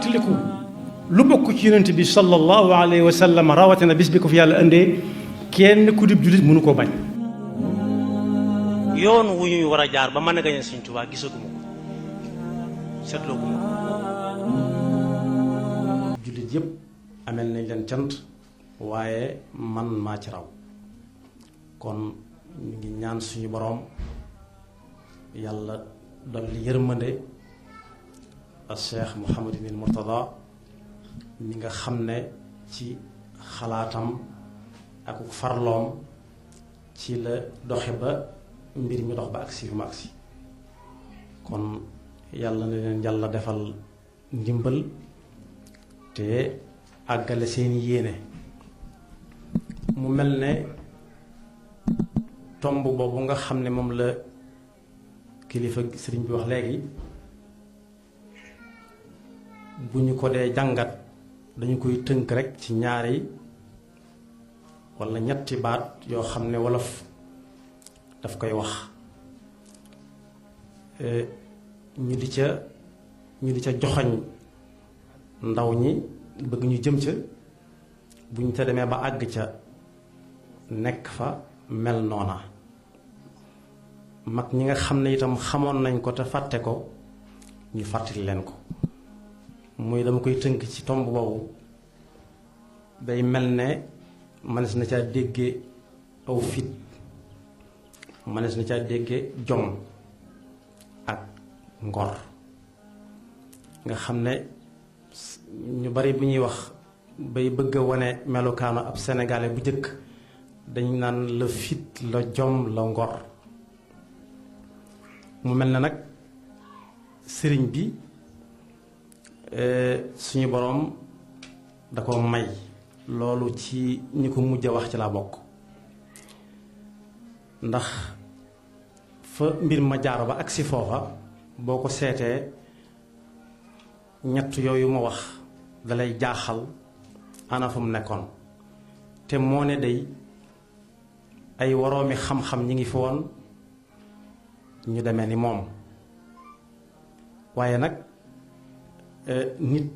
fàttaliku lu bokk ci yonent bi sallallahu alayhi wa sallam rawatina bis bi ko fi yàlla indee kenn ku dib jullit mënu koo bañ. yoon wu ñuy war a jaar ba mën a gañe Sëñ Tuubaa gisaguma ko seetlooguma ko. jullit yëpp amel nañ leen cant waaye man maa ci raw kon ñu ngi ñaan suñu boroom yàlla dolli yërmande a Cheikh Mouhamadinil Mourtada mi nga xam ne ci xalaatam ak farloom ci la doxe ba mbir mi dox ba agsi fi mu agsi kon yàlla na leen yàlla defal ndimbal te àggale seeni yéene. mu mel ne tomb boobu nga xam ne moom la kilifa sëriñ bi wax léegi bu ñu ko dee jàngat dañu koy tënk rekk ci ñaari walla ñetti baat yoo xam ne wolof daf koy wax ñu di ca joxoñ ndaw ñi bëgg ñu jëm ca bu ñu ca demee ba àgg ca nekk fa mel noona mag ñi nga xam ne itam xamoon nañ ko te fàtte ko ñu fàttali leen ko muy dama koy tënk ci tomb boobu day mel ne mënees na caa dégge aw fit mënees na caa dégge jom ak ngor nga xam ne ñu bari bu ñuy wax bay bëgg a wane melukaanu ab sénégalais bu njëkk dañ naan la fit la jom la ngor mu mel ne nag sëriñ bi suñu boroom da ko may loolu ci ñi ko mujj a wax ci laa bokk ndax fa mbir ma jaar ba agsi foofa boo ko seetee ñett yooyu ma wax dalay jaaxal ana fu mu nekkoon te moo ne day ay woroomi xam-xam ñi ngi fi woon ñu demee ni moom waaye nag nit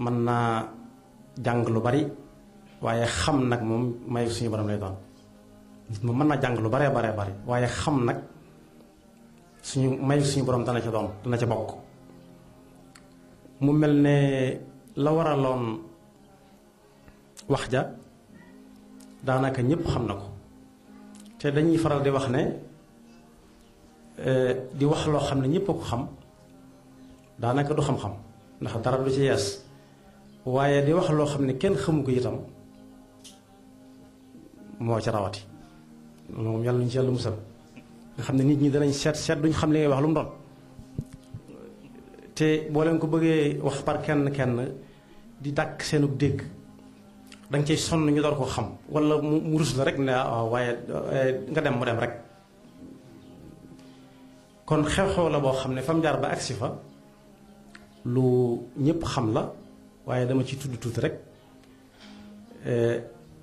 mën naa jàng lu bari waaye xam nag moom mayu suñu borom lay doon nit moom mën naa jàng lu baree bari waaye xam nag mayu suñu borom dana ca bokk. mu mel ne la waraloon wax ja daanaka ñépp xam na ko te dañuy faral di wax ne di wax loo xam ne ñépp a ko xam daanaka du xam-xam ndax dara du ci yees waaye di wax loo xam ne kenn xamu ko itam moo ci rawati moom yàlla ñu ci yàlla musal nga xam ne nit ñi danañ seet duñ xam li ngay wax lu mu doon te boo leen ko bëggee wax par kenn di dàkk seenu dégg danga cay sonn ñu door ko xam wala mu rus la rek ne waaye nga dem mu dem rek kon xew-xew la boo xam ne fa mu jaar ba agsi fa lu ñépp xam la waaye dama ci tudd tuuti rek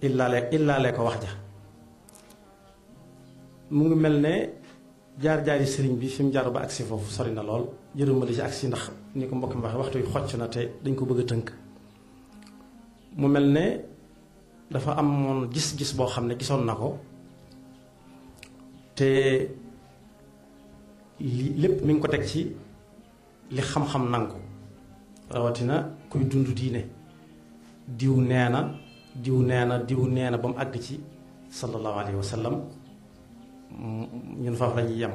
illaale ko wax ja mu ngi mel ne jaar-jaari sëriñ bi fi mu jaar ba agsi foofu sori na lool jërëma di ci agsi ndax ni ko mbokk mi waxee waxtu yu xocc na te dañ ko bëgg a tënk mu mel ne dafa amoon gis-gis boo xam ne gisoon na ko te lépp mi ngi ko teg ci li xam-xam nangu rawatina kuy dund diine diw nee na ba mu àgg ci sallallahu alayhi wa sallam ñun foofu la ñuy yem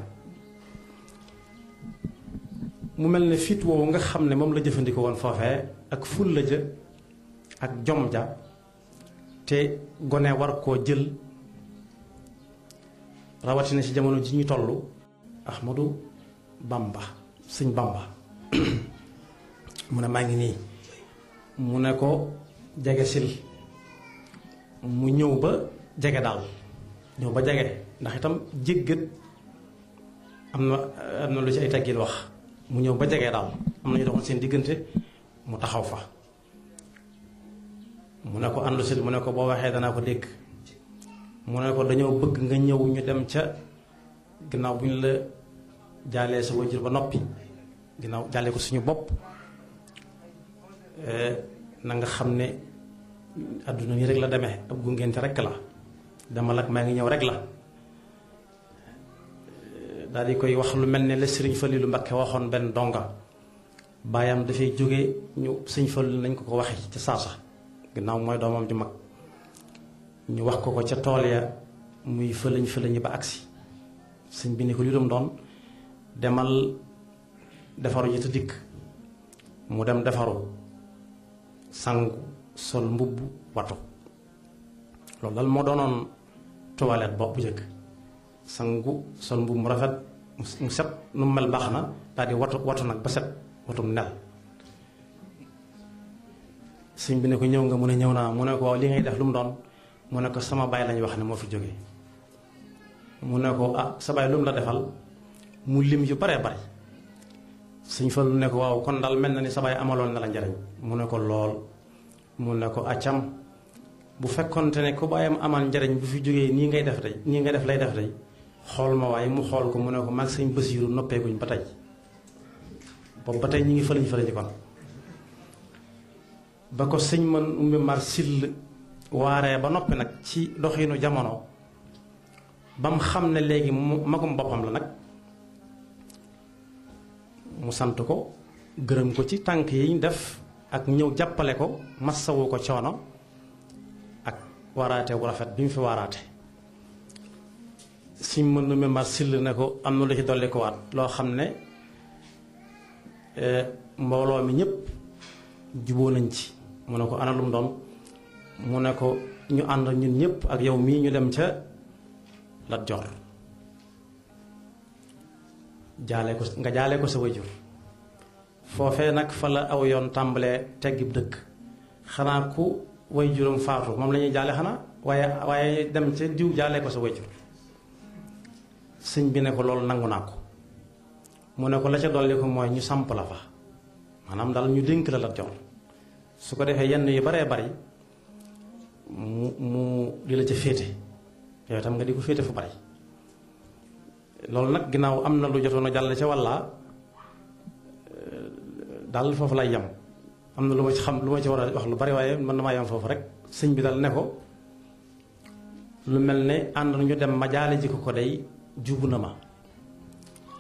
mu mel ne fit woowu nga xam ne moom la jëfandikoo woon foofee ak ful la ja ak jom ja te gone war koo jël rawatina ci jamono ji ñu toll Ahmadu Bamba sëñ Bamba mu ne maa ngi nii mu ne ko jege sil mu ñëw ba jege daal ñëw ba jege ndax itam jéggat am na lu ci ay teggin wax mu ñëw ba jege daal am na ñu doxoon seen diggante mu taxaw fa mu ne ko àndu sil mu ne ko boo waxee danaa ko dégg mu ne ko dañoo bëgg nga ñëw ñu dem ca ginnaaw bu ñu la jaalee sa wajur ba noppi ginnaaw jaalee ko suñu bopp na nga xam ne àdduna nii rek la demee ab gungente rek la demal ak maa ngi ñëw rek la daal di koy wax lu mel ne la sëriñ Falilu Mbakke waxoon benn donga baayam dafay jóge ñu sëñ Falilu nañ ko waxi ca saasa ginnaaw mooy doomam ju mag ñu wax ko ca tool ya muy fëlëñ ba agsi sëñ bi ne ko li doon demal defaru ji te dikk mu dem defaru sangu sol mbubb watu loolu dal moo doonoon toilette bopp bu njëkk sangu sol mbubb mu rafet mu set nu mu mel baax na daal di watu nag ba set watum nel sëñ bi ne ko ñëw nga mu ne ñëw naa mu ne ko waaw li ngay def lu mu doon mu ne ko sama baay lañu wax ne moo fi jógee mu ne ko ah sa baay lu mu la defal mu lim yu baree bari sëñ Fallu ne ko waaw kon daal mel na ni sa baay amaloon na la njariñ mu ne ko lool mu ne ko accam bu fekkonte ne ku baayam amal njariñ bu fi jógee nii ngay def day nii ngay def lay def day xool ma waaye mu xool ko mu ne ko mag sëñ Basiiru noppeekuñ ba tey boobu ba tey ñi ngi fëlañ fëlañ kon ba ko sëñ man ummi mar sill waaree ba noppi nag ci doxinu jamono ba mu xam ne léegi magum boppam la nag mu sant ko gërëm ko ci tànk yi ñu def ak ñëw jàppale ko massawu ko coono ak waaraate bu rafet bi mu fi waaraate sëñ man ummi mar sill ne ko am na lu ci dolli ko waat loo xam ne mbooloo mi ñëpp juboo nañ ci mu ne ko ana lu mu doon mu ne ko ñu ànd ñun ñëpp ak yow mii ñu dem ca Lat Joor jaale ko sa wajur foofee nag fa la aw yoon tàmbalee teggib dëkk xanaa ku wajuram faatu moom la ñuy jaale xanaa waaye dem ca diw jaale ko sa wajur sëñ bi ne ko loolu nangu naa ko mu ne ko la ca dolli ko mooy ñu samp la fa maanaam daal ñu dénk la Lat Joor su ko defee yenn yu baree bari mu di la ca féete yow itam nga di ko féete fu bari loolu nag ginnaaw am na lu jotoon a jàll ca walla daal foofu lay yem am na lu ma ci xam lu ma ci war a wax lu bari waaye man damaa yem foofu rek sëñ bi dal ne ko lu mel ne ànd ñu dem ma jaale ji ko day jubu na ma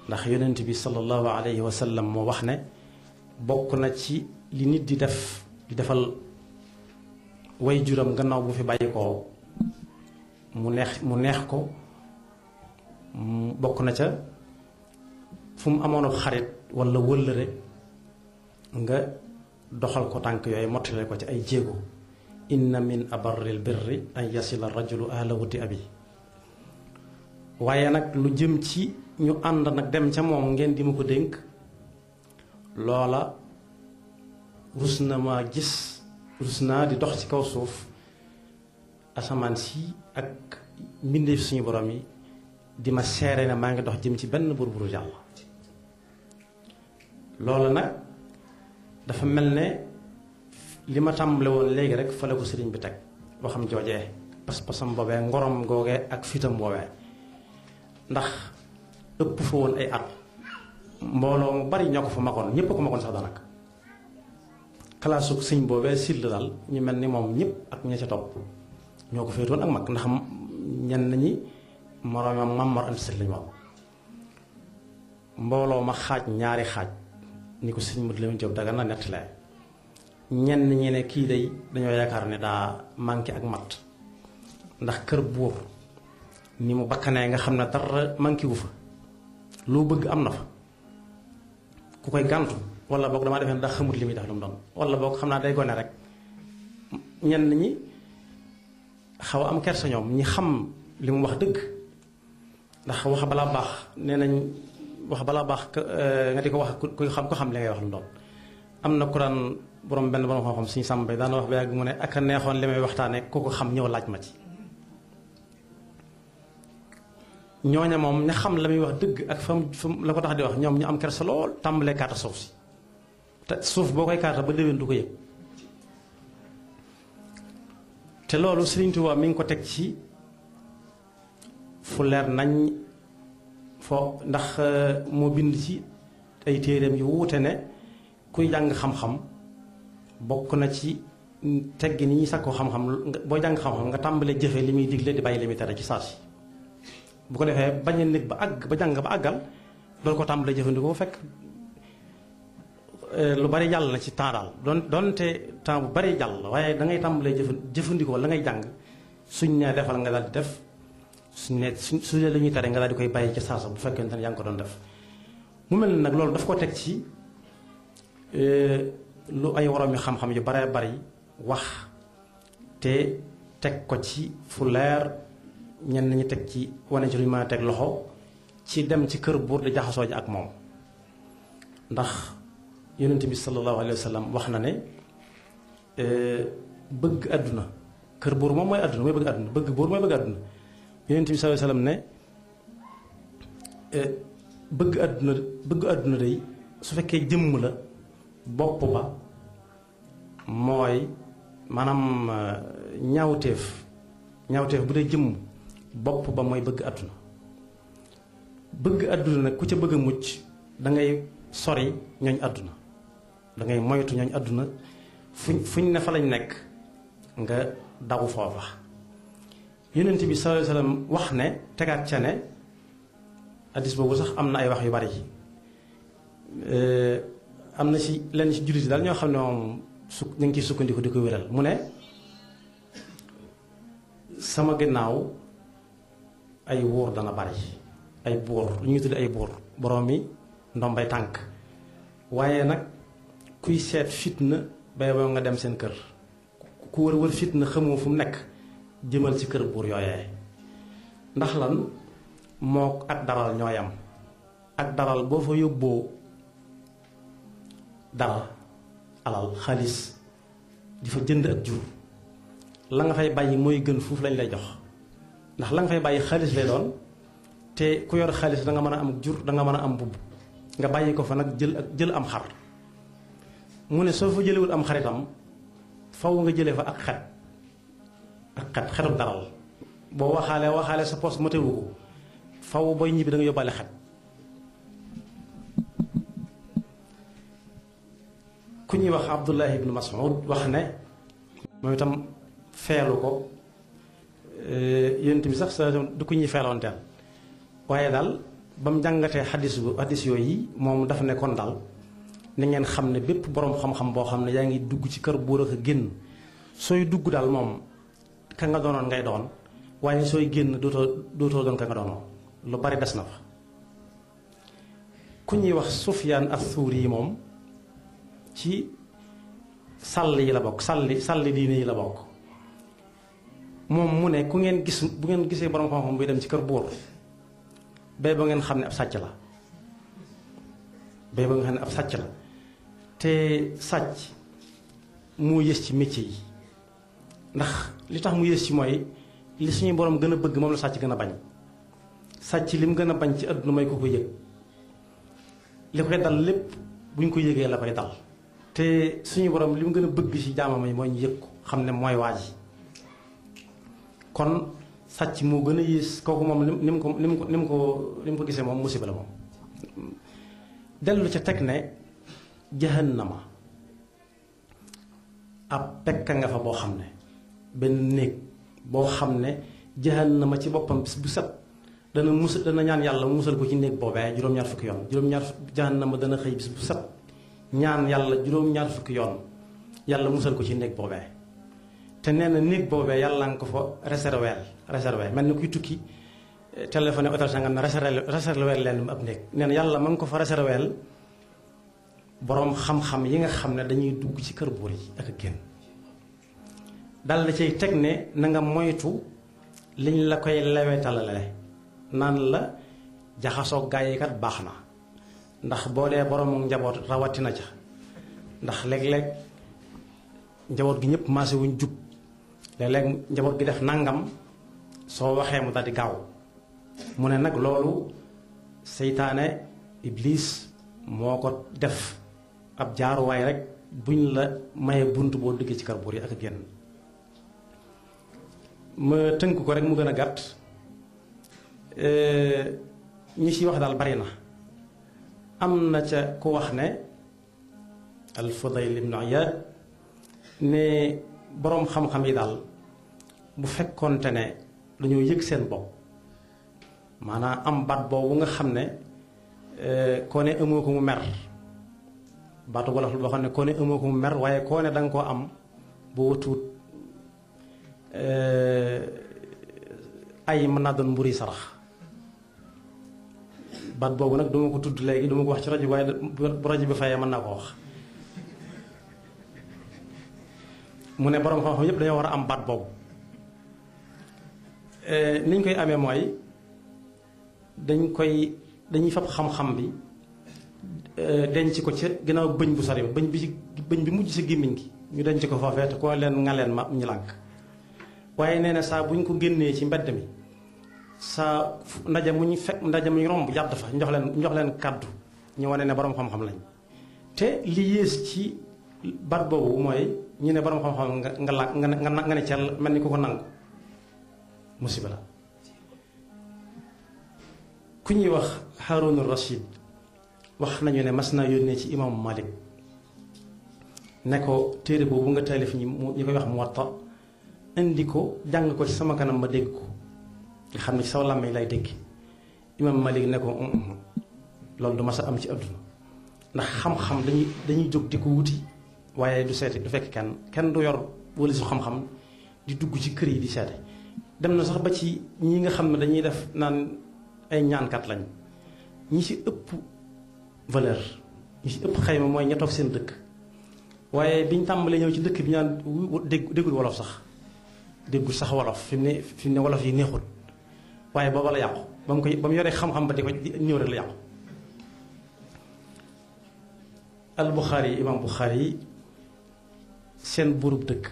ndax yonent bi sallallahu alayhi wa sallam moo wax ne bokk na ci li nit di defal way juram gannaaw bu fi bàyyi koo mu neex ko bokk na ca fu mu amoon xarit walla wëllëre nga doxal ko tànk yooyu mottale ko ci ay jéego inna min abarril birri an yasila rajulu ahla wuddi abi waaye nag lu jëm ci ñu ànd nag dem ca moom ngeen di ma ko dénk loola rus na ma gis rus naa di dox ci kaw suuf asamaan si ak mbindeef suñu borom yi di ma seere ne maa ngi dox jëm ci benn burburu yàlla loola nag dafa mel ne li ma tàmbale woon léegi rek fale ko sëriñ bi teg waxam joojee pas-pasam boobee ngorom googee ak fitam boobee ndax ëpp fa woon ay at mbooloo mu bari ñoo ko fa magoon ñépp a ko magoon sax daanaka kalaasu sëñ boobee sill daal ñu mel ni moom ñëpp ak ña ca topp ñoo ko féetoon ak mag ndax ñenn ñi moroomam Maam Mor Anta Sali lañu wax mbooloo ma xaaj ñaari xaaj ni ko sëñ Modou Lamine Diop Dagana nettalee ñenn ñi ne kii day dañoo yaakaar ne daa manqué ak mat ndax kër buur ni mu bakkanee nga xam ne dara manqué wu fa loo bëgg am na fa ku koy gàntu wala boog damaa defee ne daa xamut li muy def lu mu doon wala boog xam naa day gone rek ñenn ñi xaw a am kersa ñoom ñi xam li mu wax dëgg ndax wax balaa baax nee nañ wax balaa baax nga di ko wax ku xam li ngay wax lu mu doon am na ku daan borom benn borom xam-xam suñu sàmm bay daan wax ba yàgg mu ne ak a neexoon li may waxtaane ku ko xam ñëw laaj ma ci ñooña moom ña xam la muy wax dëgg ak fa la ko tax di wax ñoom ñu am kersa lool tàmbalee kaata suuf si te suuf boo koy kaata ba déwén du ko yëg te loolu Sëriñ Tuubaa mi ngi ko teg ci fu leer nañ foo ndax moo bind ci ay téereem yu wuute ne kuy jàng xam-xam bokk na ci teggi ni ñuy sakkoo xam-xam boo jàng xam-xam nga tàmbalee jëfe li muy digle di bàyyi li muy tere ci saasi bu ko defee bañ a nekk ba àgg ba jàng ba àggal doon ko tàmbalee jëfandikoo fekk lu bari jàll na ci temps daal doonte temps bu bari jàll waaye da ngay tàmbalee jëfandikoo la ngay jàng suñ ne defal nga daal di def suñ ne su dee la ñuy tere nga daal di koy bàyyi ci saasa bu fekkente ne yaa ngi ko doon def mu mel ne nag loolu daf ko teg ci lu ay woroomi xam-xam yu baree bari wax te teg ko ci fu leer ñenn ñi teg ci wane ci lu ñu mën a teg loxo ci dem ci kër buur di jaxasoo ji ak moom ndax yonent bi sallallahu alayhi wa sallam wax na ne bëgg àdduna kër buur moom mooy àdduna mooy bëgg àdduna bëgg buur mooy bëgg àdduna yonent bi sallallahu alayhi wa sallam ne bëgg àdduna day su fekkee jëmm la bopp ba mooy maanaam ñaawteef bu dee jëmm bopp ba mooy bëgg àdduna nag ku ca bëgg a mucc da ngay sori ñooñ àdduna da ngay moytu ñooñ àdduna fuñ ne fa lañ nekk nga daw foofa yonent bi sallallahu alayhi wasallam wax ne tegaat ca ne hadiis boobu sax am na ay wax yu bari am na ci lenn ci jullit yi daal ñoo xam ne moom ñu ngi ciy sukkandiku di ko wéral mu ne sama ginnaaw ay wóor dana bari ay buur lu ñuy tudd ay buur borom mi ndombay tànk waaye nag kuy seet fitna bay boo nga dem seen kër ku wër fitna xamoo fu mu nekk jëmal ci kër buur yooyee ndax lan moo ak daral ñooy am ak daral boo fa yóbboo dara alal xaalis di fa jënd ak jur la nga fay bàyyi mooy gën fuuf lañ lay jox ndax la nga fay bàyyi xaalis lay doon te ku yor xaalis da nga mën a am jur da nga mën a am mbubb nga bàyyi ko fa nag jël am xar mu ne soo fa jëlewul am xaritam faw nga jëlee fa ak xetu daral boo waxaale sa poos matewu ko faw booy ñibbi da nga yóbbaale xet ku ñuy wax Abdullahi ibnu Mas'ud wax ne moom itam feelu ko yonent bi sax sa du ku ñuy feeloonteel waaye daal ba mu jàngatee xaddis yooyu moom dafa ne kon daal ni ngeen xam ne bépp boroom xam-xam boo xam ne yaa ngi dugg ci kër buur ak a génn sooy dugg daal moom ka nga doonoon ngay doon waaye sooy génn dootoo doon ka nga doonoon lu bari des na fa ku ñuy wax Sufyaan as-Suuri yi moom ci sàll yi la bokk sàlli diine yi la bokk moom mu ne ku ngeen gis bu ngeen gisee boroom xam-xam buy dem ci kër buur bay ba ngeen xam ne ab sàcc la bay ba nga xam ne ab sàcc la te sàcc moo yées ci métier yi ndax li tax mu yées ci mooy li suñu borom gën a bëgg moom la sàcc gën a bañ sàcc li mu gën a bañ ci àdduna may ko yëg li koy dal lépp bu ñu ko yëgee la koy dal te suñu borom li mu gën a bëgg ci jaamam yi mooy ñu yëg ko xam ne mooy waa ji kon sàcc moo gën a yées kooku moom ni mu ko gisee moom musiba la moom dellu ca teg ne jahannama ab pekka nga fa boo xam ne benn néeg boo xam ne jahannama ci boppam bis bu set dana ñaan yàlla mu musal ko ci néeg boobee juróom-ñaar fukki yoon jahannama dana xëy bis bu set ñaan yàlla juróom-ñaar fukki yoon yàlla musal ko ci néeg boobee te nee na néeg boobee yàlla nga ko fa réservé mel ni kuy tukki téléphoné hôtel sangam na réservé leen ab néeg nee na yàlla ma ngi ko fa réservé boroom xam-xam yi nga xam ne dañuy dugg ci kër buur yi ak a génn dal da cay teg ne na nga moytu liñ la koy lewetalale naan la jaxasoo gaay yi kat baax na ndax boo dee boroom njaboot rawatina ca ndax léeg-léeg njaboot gi ñëpp maase wuñ jub léeg-léeg njaboot gi def nangam soo waxee mu daldi gaaw mu ne nag loolu seytaane iblis moo ko def ab jaaruwaay rek buñ la maye bunt boo duggee ci kër buur yi ak a génn ma tënk ko rek mu gën a gàtt ñi ci wax daal bari na am na ca ku wax ne al Fudayl ibn Iyaad ne boroom xam-xam yi daal bu fekkoonte ne dañoo yëg seen bopp maanaam am baat boobu nga xam ne koo ne amoo ko mu mer baatu wolof boo xam ne koo ne amoo ko mu mer waaye koo ne danga koo am boo watuut ay mën naa doon mburi sarax baat boobu nag duma ko tudd léegi duma ko wax ci rajo waaye bu rajo bi fayee mën naa ko wax mu ne boroom xam-xam yépp dañoo war a am baat boobu niñ koy amee mooy dañuy fab xam-xam bi denc ko ca ginnaaw bëñ bu sori bëñ bi mujj sa gémmiñ gi ñu denc ko foofee te koo leen nga leen ma ñu lànk waaye nee na saa bu ñu ko génnee ci mbedd mi saa ndaje mu ñu fekk ndaje mu ñu romb jàdd fa njox leen kàddu ñu wane ne boroom xam-xam lañ te li yées ci baat boobu mooy ñu ne boroom xam-xam nga ne cel mel ni ku ko nangu musiba la ku ñuy wax Haaruna Rashid wax nañu ne mas naa yónnee ci imam Malik ne ko téere boobu nga taalif ñi koy wax Muwatta indi ko jàng ko ci sama kanam ma dégg ko nga xam ne ci saw làmmiñ lay dégg imam Malik ne ko loolu du mas a am ci àdduna ndax xam-xam dañuy jóg di ko wuti waaye du seeti du fekk kenn du yor wala su xam-xam di dugg ci kër yi di seete dem na sax ba ci ñi nga xam ne dañuy def naan ay ñaankat lañ ñi ci ëpp valeur ñi ci ëpp xayma mooy ña toog seen dëkk waaye biñ tàmbalee ñëw ci dëkk bi ñaan déggul wolof sax déggul sax wolof fi mu ne wolof yi neexul waaye booba la yàqu ba mu yoree xam-xam ba di ko ñëw rek la yàqu al Buxaari yi imam Buxaari yi seen buurub dëkk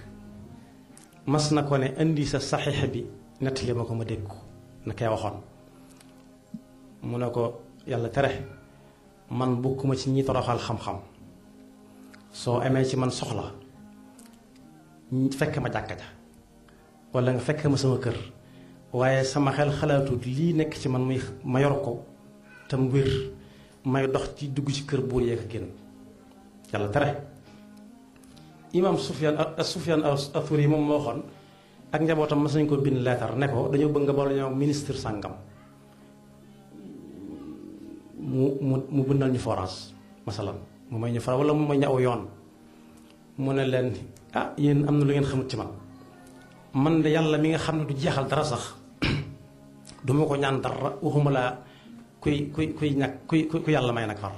mas na ko ne indi sa saxiix bi nettali ma ko ma dégg ko na koy waxoon mu ne ko yàlla tere man bokkuma ci ñi toroxal xam-xam soo amee ci man soxla fekk ma jàkka ja walla nga fekk ma sama kër waaye sama xel xalaatut lii nekk ci man muy ma yor ko te mu wér may dox ci dugg ci kër buur yeeg a génn yàlla tere imam Sufyaan Athuri moom moo waxoon ak njabootam mas nañ ko bind leetar ne ko dañoo bëgg nga boole ñoo ministre sàngam mu bindal ñu forage masalan mu may ñu forage wala mu may ñu aw yoon mu ne leen yéen am na lu ngeen xamut ci man de yàlla mi nga xam ne du jeexal dara sax duma ko ñaan dara waxuma laa kuy ñàkk ku yàlla may nag far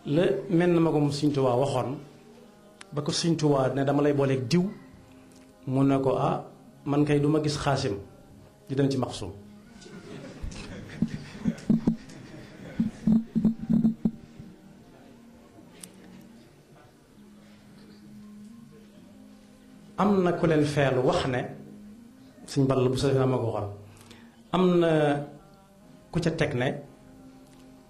la mel na ma ko Sëñ Tuubaa waxoon ba ko Sëñ Tuubaa ne dama lay booleeg diw mu ne ko man kay duma gis xaasim di dem ci maxsum am na ku leen feelu wax ne suñ ball bu sa defee ma ko waxoon am na ku ca teg ne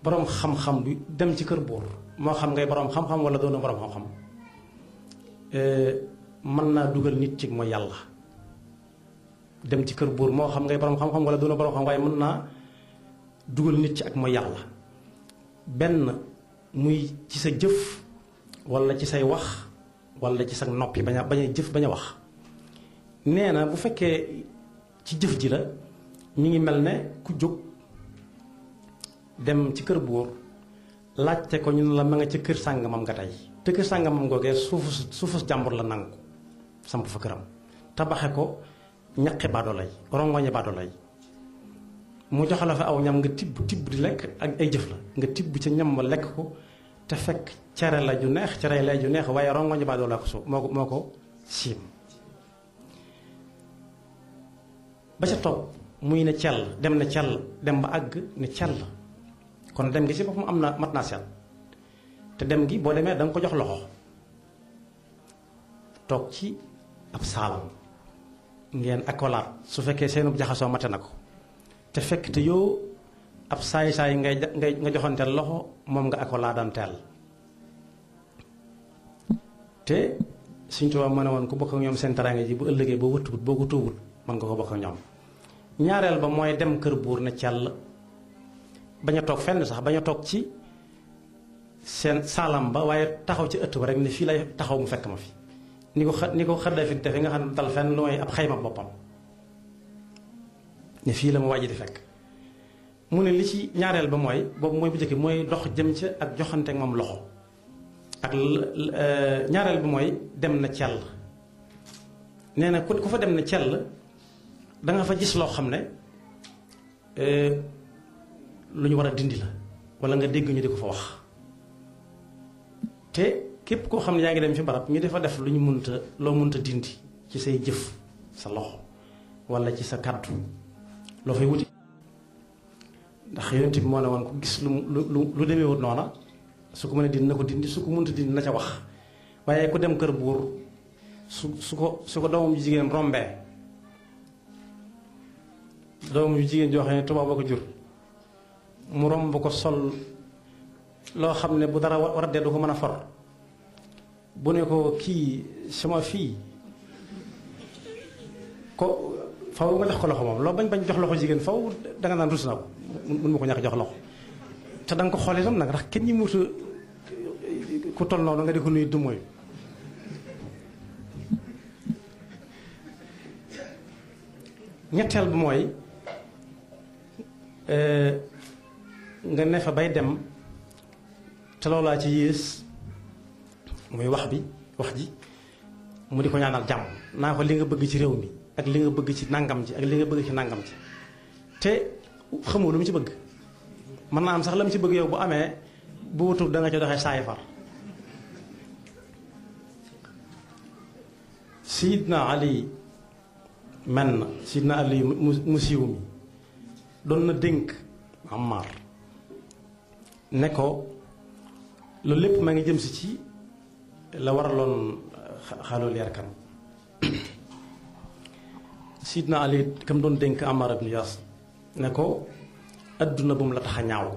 boroom xam-xam bi dem ci kër buur moo xam ngay boroom xam-xam wala doona boroom xam-xam mën naa dugal nit ci mooy yàlla dem ci kër buur moo xam ngay boroom xam-xam wala doona boroom xam waaye mën naa dugal nit ci ak mooy yàlla benn muy ci sa jëf wala ci say wax wala ci sa noppi bañ a jëf bañ a wax nee na bu fekkee ci jëf ji la mi ngi mel ne ku jóg dem ci kër buur laajte ko ñu ne la ma nga ca kër sàngamam nga tey te kër sàngamam googee suufu jàmbur la nangu samp fa këram tabaxe ko ñaqi baadolay rongoñe baadolay mu joxe la fa aw ñam nga tibb di lekk ak ay jëf la nga tibb ca ñam ma lekk ko te fekk cere la ju neex cere lay ju neex waaye rongoñe baadolay ko moo ko siim ba ca topp muy ne cell dem ba àgg ne cell kon dem gi ci boppam am na mat naa seet te dem gi boo demee danga ko jox loxo toog ci ab saalam ngeen akolaat su fekkee seenub jaxasoo mate na ko te fekk te yow ab saay-saay nga joxanteel loxo moom nga akolaadanteel te Sëñ Tuubaa mën a woon ku bokk ak ñoom seen teraanga ji bu ëllëgee boo wëttuwut boo ko tuubul mën nga ko bokk ak ñoom ñaareel ba mooy dem kër buur na cell bañ a toog fenn sax bañ a toog ci seen saalam ba waaye taxaw ci ëtt ba rek ne fii lay taxaw mu fekk ma fi ni ko Xaddaafi defe nga xam ne dal fenn lu may ab xayma boppam ne fii la ma wàjji di fekk mu ne li ci ñaareel ba mooy boobu mooy bu njëkk mooy dox jëm ca ak joxante ak moom loxo ak ñaareel bi mooy dem na cell nee na ku fa dem na cell da nga fa gis loo xam ne lu ñu war a dindi la wala nga dégg ñu di ko fa wax te képp koo xam ne yaa ngi dem ci barab ñu dafa def lu ñu loo munta dindi ci say jëf sa loxo wala ci sa kàddu loo fay wuti ndax yonent bi moo ne woon ku gis lu demee wut noona su ko mënee dindi na ko dindi su ko munta dindi na ca wax waaye ku dem kër buur su ko doomam jigéen rombee doomam yu jigéen joo xam ne tubaab ba ko jur mu romb ko sol loo xam ne bu dara war a dee du ko mën a for bu ne ko kii sama fii ko faw nga jox ko loxo moom loo bañ jox loxo jigéen faw danga naan rus na ko mun ma ko ñàkk jox loxo te danga ko xool itam nag ndax kenn ñi mutu ku toll noonu nga di ko nuyu du mooy ñetteel bi mooy nga ne fa bay dem te loolaa ci yées muy wax ji mu di ko ñaanal jàmm naa ko li nga bëgg ci réew mi ak li nga bëgg ci nangam ji ak li nga bëgg ci nangam ji te xamoo lu mu ci bëgg mën naa am sax la mu ci bëgg yow bu amee bu wutul da nga ci doxee saay far Sidna Ali Sidna Ali mu siiw mi doon na dénk Ammar ne ko loolu lépp maa ngi jëm si ci la waraloon xaalul yarkan Sidna Ali kam doon dénk Ammar ibn Yaas ne ko adduna bu mu la tax a ñaaw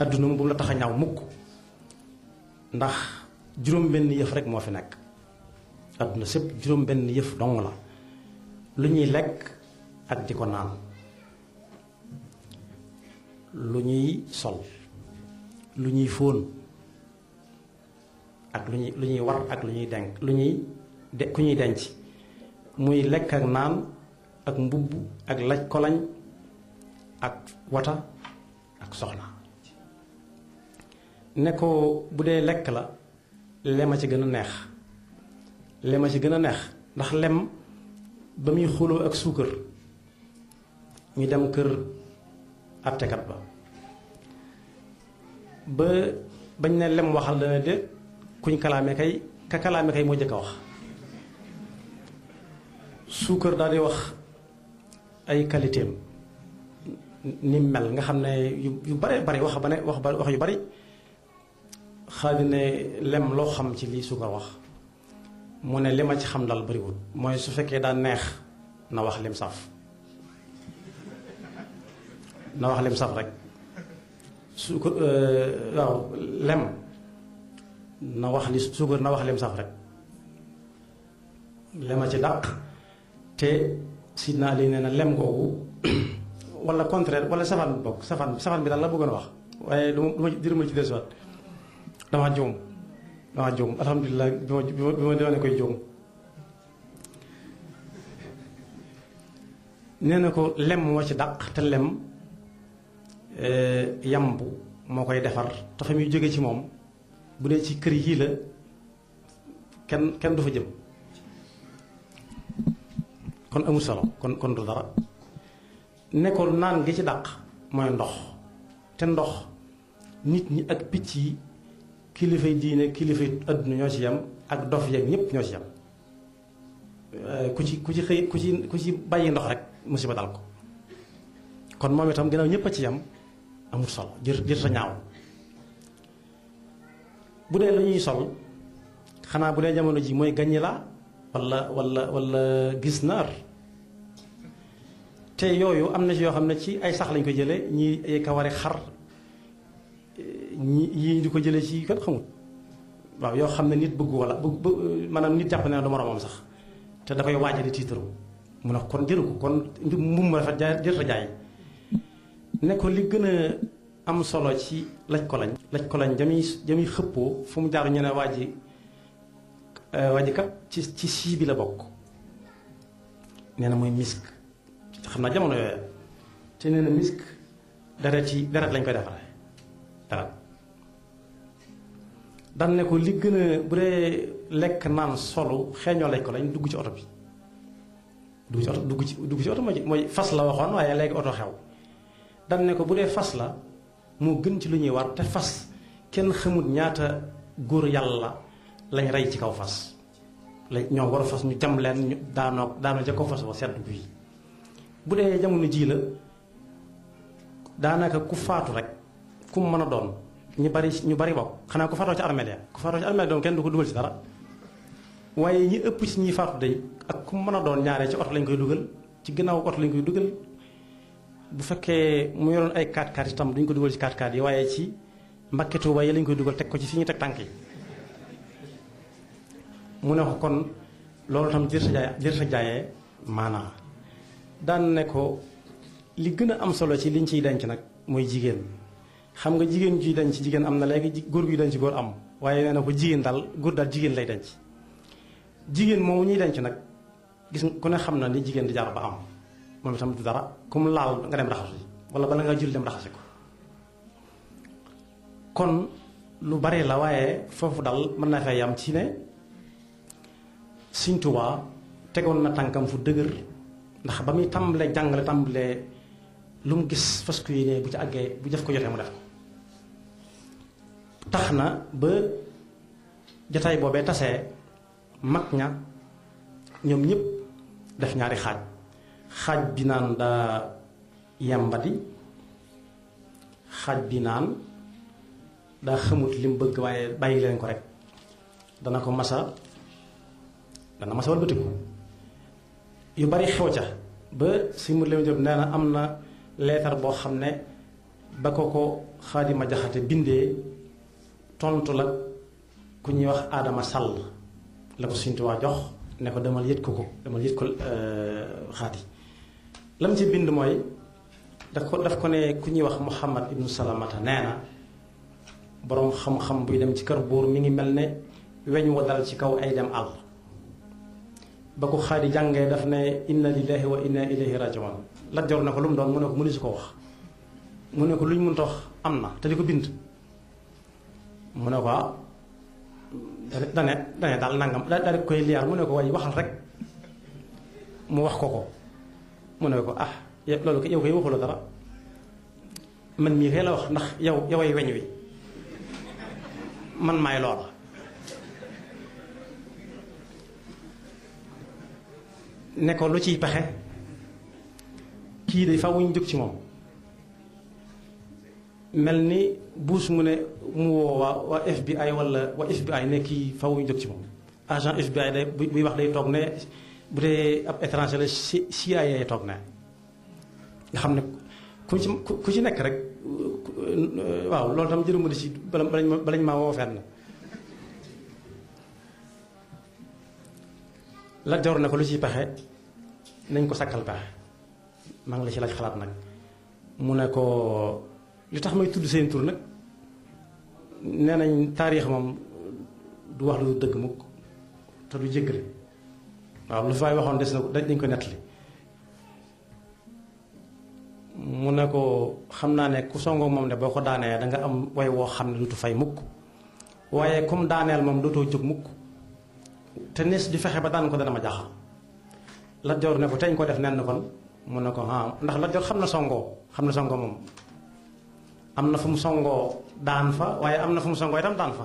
adduna bu mu la tax a ñaaw mukk ndax juróom benn yëf rek moo fi nekk adduna sépp juróom benn yëf dong la lu ñuy lekk ak di ko naan lu ñuy sol lu ñuy fóon ak lu ñuy war ak lu ñuy denk ku ñuy denc muy lekk ak naan ak mbubb ak laj kolañ ak wata ak soxna ne ko bu dee lekk la lem a ci gën a neex lem a ci gën a neex ndax lem ba muy xuloo ak suukar ñu dem kër àttekat ba bañ ne lem waxal dana de kuñ kalaame kay ka kalaame kay moo jëkk a wax suukar daal di wax ay qualitéem ni mel nga xam ne yu bare bari wax yu bari xaali ne lem loo xam ci lii suukar wax mu ne li ma ci xam dal bariwul mooy su fekkee daa neex na wax lim saf na wax lim saf rek suukar waaw lem na wax li suukar na wax lim saf rek lema ci dàq te Sidna Ali nee na lem googu wala contraire wala safaan bi bokk safaan bi daal la bëggoon a wax waaye du ma jërëma ci desuwaat dama juum alhamdulilah bi ma doone koy juum nee na ko lem moo ci dàq te lem yamb moo koy defar te fa muy jóge ci moom bu dee ci kër yii la kenn du fa jëm kon amul solo kon du dara ne ko naan gi ci dàq mooy ndox te ndox nit ñi ak picc yi kilifay diine kilifay adduna ñoo ci yem ak dof yeeg ñépp ñoo ci yem ku ci bàyyi ndox rek musiba dal ko kon moom itam ginnaaw ñépp a ci yem amul solo jër sa ñaaw bu dee lu ñuy sol xanaa bu dee jamono ji mooy gaññi la wala gis naar te yooyu am na ci yoo xam ne ci ay sax lañ ko jële ñi ay kawari xar yii di ko jëlee ci kenn xamul waaw yoo xam ne nit bëggu wala maanaam nit jàpp ne du moroomam sax te da koy waaja di tiitaru mu ne kon jëru ko kon mbubb ma rafet jër ta jaay ne ko li gën a am solo ci laj ko lañ jami xëppoo fu mu jaar ñu ne waa ji waa ji kat ci sii bi la bokk nee na mooy misk xam naa jamono yooyu te nee na misk deret lañ koy defaree deret dan ne ko li gën a bu dee lekk naan solu xeeñoo lañ ko lañ dugg ci oto bi dugg ci oto mooy fas la waxoon waaye léegi oto xew dan ne ko bu dee fas la moo gën ci lu ñuy war te fas kenn xamut ñaata góor yàlla lañ rey ci kaw fas la ñoo war a fas ñu jam leen ñu daanoo ca kaw fas wa sedd bi bu dee jamono jii la daanaka ku faatu rek ku mu mën a doon ñu bari bokk xanaa ku faatoo ci armeel ya ku faatoo ci armeel doon kenn du ko dugal ci dara waaye ñi ëpp ci ñi faatu day ak ku mu mën a doon ñaaree ci oto lañ koy dugal ci ginnaaw oto lañ koy dugal bu fekkee mu yoroon ay 4x4 itam duñ ko dugal ci 4x4 yi waaye ci mbakketu waaye lañ koy dugal teg ko ci fi ñu teg tànk yi mu ne ko kon loolu tam jër sa jaayee maanaa daan ne ko li gën a am solo ci liñ ciy denc nag mooy jigéen xam nga jigéen juy denc jigéen am na léegi góor guy denc góor am waaye nee na ko jigéen daal góor daal jigéen lay denc jigéen moomu ñuy denc nag gis ku ne xam na ni jigéen di jaar ba am moom itam du dara ku mu laal nga dem raxasu wala bala nga jul dem raxasi ko kon lu bari la waaye foofu dal mën naa fay yam ci ne Sëñ Tuubaa tegoon na tànkam fu dëgër ndax ba muy tàmbalee jàngale tàmbalee lu mu gis fas ku yéene bu ci àggee bu def ko jotee mu def ko tax na ba jataay boobee tasee mag ña ñoom ñëpp def ñaari xaaj bi naan daa yembadi xaaj bi naan daa xamut li mu bëgg waaye bàyyi leen ko rek dana masa walbatiku yu bari xew ca ba si mu leen jot nee na am na leetar boo xam ne ba ko Xaadima Jaxate bindee tontu la ku ñuy wax Adama Sall la ko Sëñ Tuubaa jox ne ko demal yët ko xaati lam ci bind mooy daf ko ne ku ñuy wax Muhammad ibnu Salamata nee na boroom xam-xam buy dem ci kër buur mi ngi mel ne weñ wa dal ci kaw ay dem àll ba ko Xaadi jàngee daf ne inna lillahi wa inna ilayhi rajiun la jor na ko lu mu doon mu ne ko mënu si ko wax mu ne ko luñ mënta wax am na te di ko bind mu ne ko dane daal nangam daal koy liyaar mu ne ko waaye waxal rek mu wax ko mu ne ko loolu ko yow koy waxula dara man mii kay la wax ndax yoway weñ wi man maay loola ne ko lu ciy pexe kii de fa wuñ jóg ci moom mel ni buus mu ne mu woo waa FBI wala waa FBI ne kii fa wuñ jóg ci moom agent FBI day buy wax day toog ne bu dee ab étranger la CIA toog ne nga xam ne ku ci nekk rek waaw loolu tam jërëma di si balañ maa woo fenn la jor na ko lu ciy pexe nañ ko sakkal pexe maa ngi la ci laaj xalaat nag mu ne ko li tax may tudd seen tur nag nee nañ taarix moom du wax lu dëgg mukk te du jéggale waaw lu fay waxoon des na dañ ko nettali mu ne ko xam naa ne ku songoo moom ne boo ko daanee danga am way woo xam ne dutu fay mukk waaye comme daaneel moom dootoo jóg mukk te nees di fexe ba daan ko dana ma jaaxal Lat Joor ne ko teñ ko def nen kon mu ne ko ndax Lat Joor xam na songoo moom am na fu mu songoo daan fa waaye am na fu mu songoo itam daan fa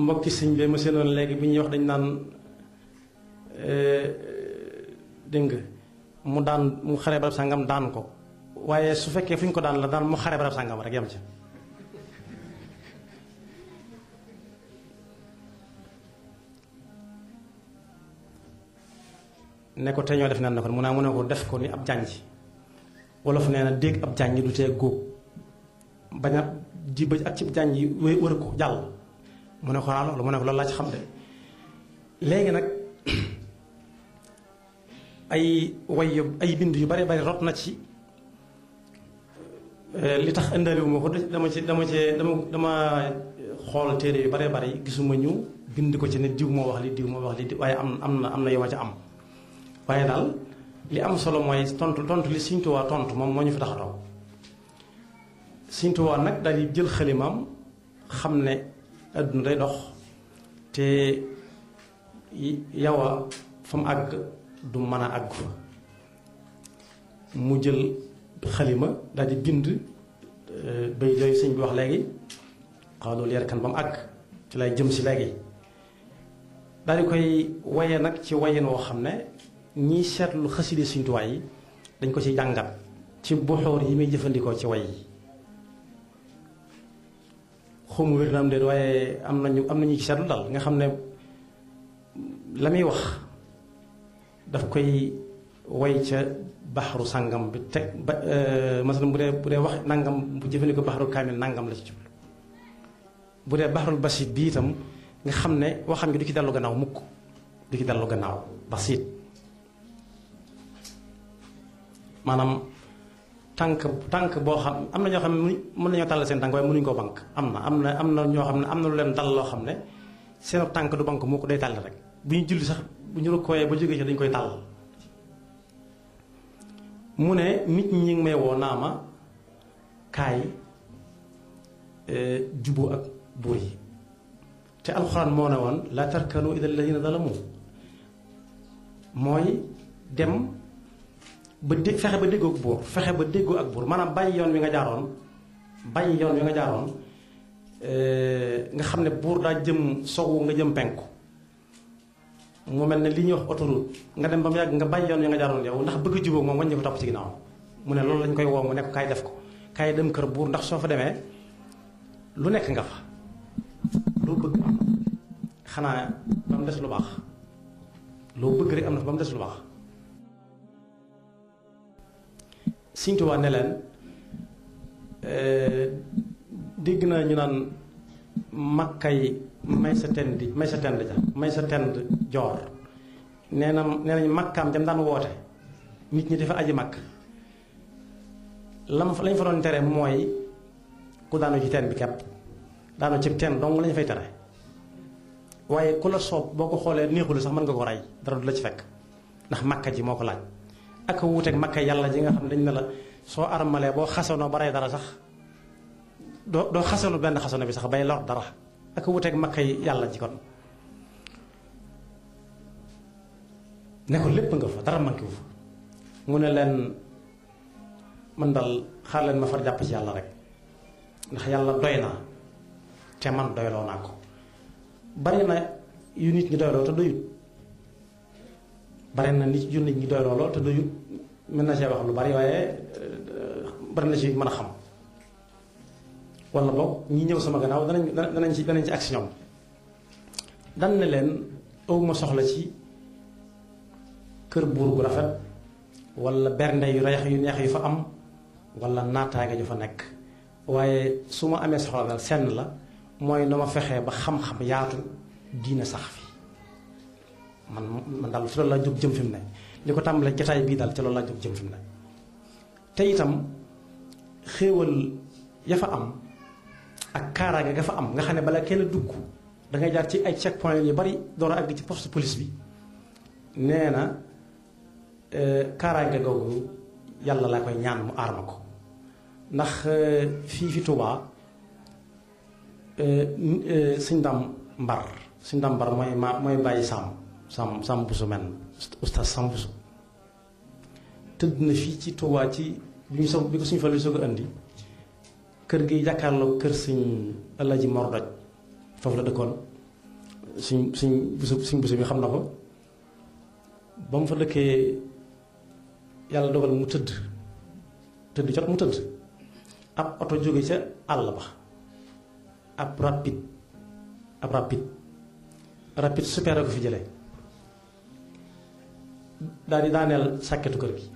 mbokki sëñ bi ma seenoon léegi bi ñuy wax dañ naan dégg nga mu daan mu xare barab sàngam daan ko waaye su fekkee fu ñu ko daan la daan mu xare barab sàngam rek yam ci ne ko te ñoo def nen na kon mu ne ko def ko ni ab jànj wolof nee na dégg ab jànj du tee góob bañ a ji ba ak ci jànj yi wër ko jàll mu ne ko loolu mu ne ko loolu laa ci xam de léegi nag ay bind yu bari bari rot na ci li tax indaaliwuma ko dama xool téere yu bare bare gisuma ñu bind ko ci ne diw moo wax li diw moo wax li waaye am na yow ca am waaye daal li am solo mooy tontu li Sëñ Tuubaa tontu moom moo ñu fi tax a toog Sëñ Tuubaa nag daal di jël xalimaam xam ne àdduna day dox te yow a fa mu àgg du mën a àgg fa mu jël xalima daal di bind bay yooyu sëñ bi wax léegi xaw loolu yar kan ba mu àgg ci lay jëm si léegi daal di koy waye nag ci wayen woo xam ne ñiy seetlu xaside Sëñ Tuubaa yi dañ ko ci jàngat ci buxoor yi muy jëfandikoo ci way yi xawma wér na am déet waaye am nañu ci seetlu dal nga xam ne la muy wax daf koy way ca baxaru sàngam bi teg ba masalan bu dee wax nangam bu jëfandikoo baxaru kaamil nangam la ci jublu bu dee baxarul basit bi itam nga xam ne waxam gi du ci dellu gannaaw mukk du ci dellu gannaaw basit maanaam tànk boo xam am na ñoo xam ne mën nañoo tàll seen tànk waaye mënuñu koo bank am na ñoo xam ne am na lu leen dal loo xam ne seen tànk du bank mukk day tàll rek bu ñu julli sax bu ñu rukkooyee ba jógee ci dañ koy tàll mu ne nit ñi ngi may woo naa ma kaay juboo ak buur yi te alxuraan moo ne woon la tarkanu ila alladina zalamu mooy dem ba fexe ba déggoo ak buur fexe ba déggoo ak buur maanaam bàyyi yoon wi nga jaaroon nga xam ne buur daa jëm sowu nga jëm penku mu mel ne li ñuy wax autoroute nga dem ba mu yàgg nga bàyyi yoon wi nga jaaroon yow ndax bëgg a jubóog moom wañ ko topp ci ginnaaw mu ne loolu lañ koy woo mu nekk kaay def ko kaay dem kër buur ndax soo fa demee lu nekk nga fa loo bëgg am na xanaa ba mu des lu baax loo bëgg rek am na fa ba mu des lu baax Sëñ Tuubaa ne leen dégg naa ñu naan makkay may sa tend joor nee nañ makkaam jam daan woote nit ñi dafa aji makk lañ fa doon tere mooy ku daanu ci teen bi kepp daanu ci teen dong lañu fay tere waaye ku la soob boo ko xoolee neexul sax mën nga ko rey dara du la ci fekk ndax makka ji moo ko laaj ak wuuteeg makka yàlla ji nga xam ne dañ ne la soo armalee boo xasanoo ba rey dara sax doo xasanu benn xasano bi sax bay lor dara ak wuuteeg makka yàlla ji kon ne ko lépp nga fa dara manqué wu fa mu ne leen man dal xaar leen ma far jàpp ci yàlla rek ndax yàlla doy na te man doyloo naa ko bari na yu nit ñi doyloo te doyut bari na nit yu nit ñi doyloo lool te doyut mën na see wax lu bari waaye bari na ci mën a xam wala boog ñi ñëw sama gannaaw danañ ci agsi ñoom dan ne leen awma soxla ci kër buur gu rafet wala bernde yu reex yu neex yu fa am wala naataange ju fa nekk waaye su ma amee soxla daal senn la mooy na ma fexee ba xam-xam yaatu diina sax fi man daal fi loolu laa jóg jëm fi mu ne li ko tàmbalee jataay bii daal ci loolu laa jóg jëm fi mu ne te itam xéewal ya fa am ak kaaraange ga fa am nga xam ne bala kenn dugg dangay jaar ci ay check point yu bari door a àgg ci poste police bi nee na kaaraange googu yàlla laa koy ñaan mu aar ma ko ndax fii fi Tuubaa Sëñ Dam Mbar mooy bàyyi Sam Busu men oustaz Sam Busu tëdd na fii ci Tuubaa ci bi ko suñu fa lu soog a indi kër gi jàkkaarloo kër Sëñ Alaaji Mor Doj foofu la dëkkoon suñ busu bi xam na ko ba mu fa dëkkee yàlla dogal mu tëdd jot mu tëdd ab oto jóge ca àll ba ab rapide super a ko fi jëlee daal di daaneel sàkketu kër gi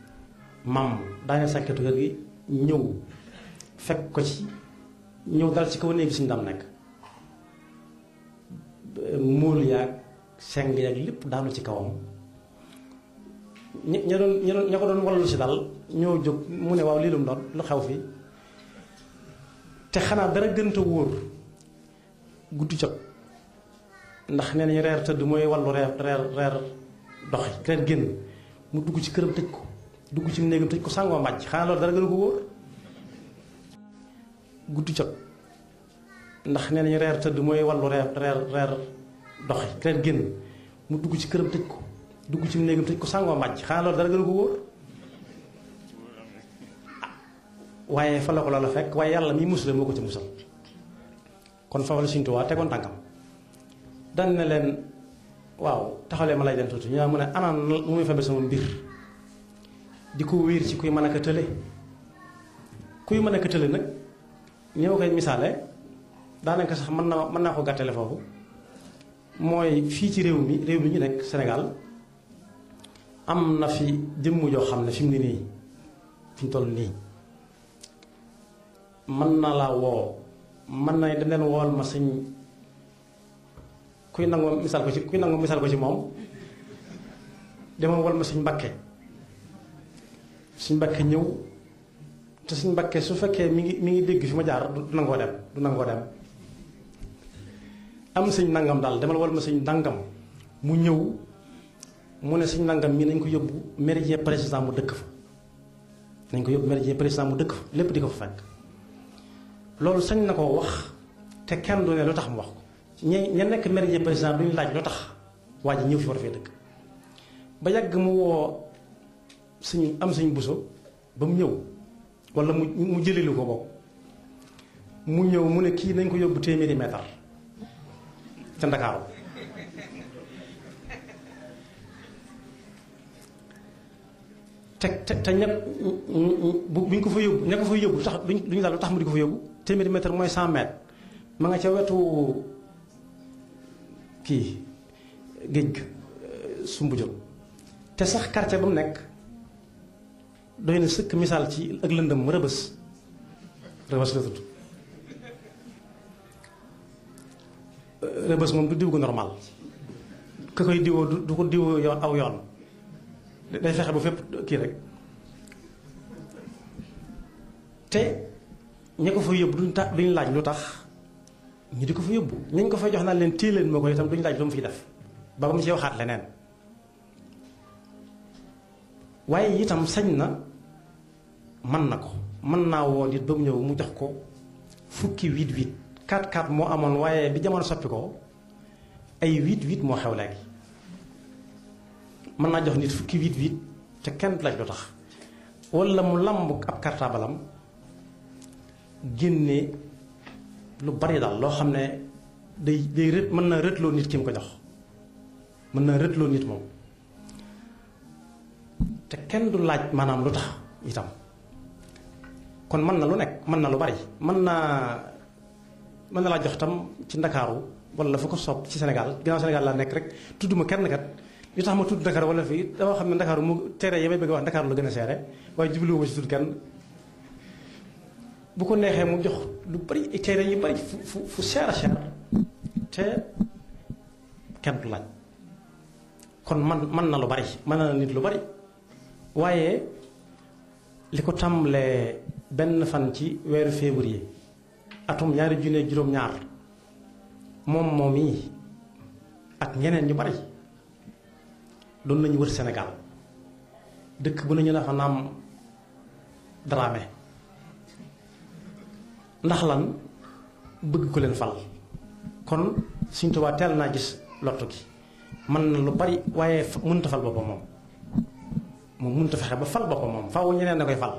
daaneel sàkketu kër gi ñëw fekk ko ci ñëw dal ci kaw néegi Sëñ Dam nekk móol yaag seng yaag lépp daanu ci kawam ña ko doon wallu si daal ñoo jóg mu ne waaw lii lu mu doon lu xew fi te xanaa dara gënta wóor guddi jot ndax nee nañu reer tëdd mooy wàllu reer doxi reer génn mu dugg ci këram tëj ko dugg ci néegam tëj ko sàngoo mbàjj xanaa loolu dara gën ko wóor guddi jot ndax nee nañu reer tëdd mooy wàllu reer doxi reer génn mu dugg ci këram tëj ko dugg ci néegam tëj ko sàngoo mbàjj xanaa loolu dara gën ko wóor waaye fa la ko loola fekk waaye yàlla mi musale moo ko ci musal kon foofu la Sëriñ Tuubaa tegoon tànkam dan ne leen waaw taxalee ma lay den tuuti ñaa mu ne anaan mu muy fabe sama mbir di ko wéer ci kuy mën a ko tële kuy mën a ko tële nag ñi ma koy misaale daanaka sax mën naa ko gàttale foofu mooy fii ci réew mi ñu nekk Sénégal am na fi jëmm joo xam ne fi mu ne nii fi mu toll nii mën na laa woo mën na dem leen wool ma sëñ kuy nangu misaal ko ci moom demoon wool ma sëñ Mbàkke ñëw te sëñ Mbàkke su fekkee mi ngi dégg fi ma jaar du nangoo dem am sëñ nangam daal demal wool ma sëñ nangam mu ñëw mu ne sëñ nangam mii nañ ko yóbbu méridien président mu dëkk fa lépp di ko fa fekk loolu sañ na koo wax te kenn du ne lu tax mu wax ko ña nekk méridien président duñu laaj lu tax waa ji ñëw fi war a fee dëkk ba yàgg mu woo suñ buso ba mu ñëw wala mu jëlilu ko bokk mu ñëw mu ne kii nañ ko yóbbu téeméeri mètre ca Ndakaaru te ñett buñ ko fa yóbbu ña ko fa yóbbu tax duñu daal lu tax mu di ko fa yóbbu téeméeri mètre mooy 100 mètres ma nga ca wetu kii géej ga sumbu jot te sax quartier ba mu nekk doy na sëkk misaal ci ak lëndëm rëbës la tudd rëbës moom du diw gu normal ka koy diwoo du ko diwoo yoon aw yoon day fexe ba fépp kii rek te ña ko fa yóbbu duñ laaj lu tax ñu di ko fa yóbbu ñañ ko fay jox naa leen téye leen moo ko itam duñ laaj lu mu fiy def ba mu ci waxaat leneen waaye itam sañ na mën na ko mën naa woo nit ba mu ñëw mu jox ko fukki 8-8 4-4 moo amoon waaye bi jamono soppi ko ay 8-8 moo xew léegi mën naa jox nit fukki 8-8 te kenn du laaj lu tax wala mu lamb ab kartaabalam génne lu bari daal loo xam ne day rët mën na rëtloo nit ki mu ko jox mën na rëtloo nit moom te kenn du laaj maanaam lu tax itam kon mën na lu nekk mën na lu bari mën na laa jox tam ci Ndakaaru wala fu ko soob ci Sénégal ginnaaw Sénégal laa nekk rek tudduma kenn kat li tax ma tudd Dakar wala fii dama xam ne Ndakaaru mu tere yi may bëgg a wax Ndakaaru la gën a seere waaye jubluwuma ci tudd kenn bu ko neexee mu jox lu bari tere yu bari fu seer a seer te kenn du laaj kon man na lu bari mën na nit lu bari waaye li ko tàmbalee benn fan ci weeru février atum 2012 moom yi ak ñeneen ñu bari doon nañu wër Sénégal dëkk bu nañu dafa naam Dramé ndax lan bëgg ko leen fal kon Sëriñ Tuubaa teel naa gis lottu gi mën na lu bari waaye mënut a fal boppam moom mënut a fexe ba fal boppam moom faaw ñeneen na koy fal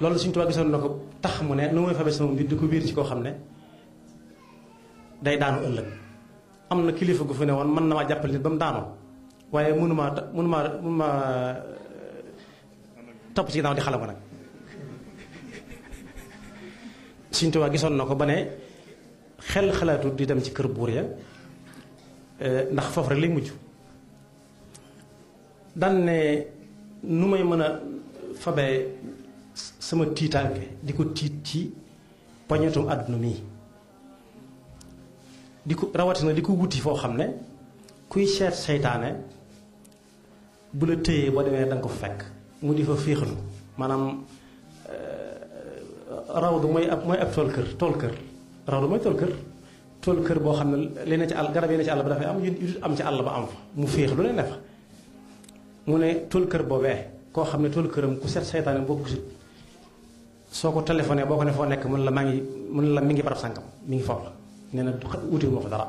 loolu Sëriñ Tuubaa gisoon na ko tax mu ne nu muy fabe sama mbir di ko wiir ci koo xam ne day daanu ëllëg am na kilifa gu fi ne woon mën na maa jàppale nit ba mu daanoo waaye mënuma topp ci ginnaaw di xala ko nag Sëriñ Tuubaa gisoon na ko ba ne xel xalaatu di dem ci kër buur ya ndax foofu rek lay mujj daan ne nu may mën a fabee sama tiitaange di ko tiit ci poñetum àdduna mii di ko rawatina di ko wuti foo xam ne kuy seet seytaane bu la téyee boo demee danga ko fekk mu di fa féexalu maanaam rawdu mooy ab tool kër rawdu mooy tool kër boo xam ne li ne ci àll garab yi ne ci àll ba dafay am yu am ci àll ba am fa mu féex lu ne ne fa mu ne tool kër boobee koo xam ne tool këram ku set seytaane boo ko gisul soo ko téléphoné boo ko ne foo nekk mun la mi ngi barab sànkam mi ngi foofu la nee na wutiwu ma fa dara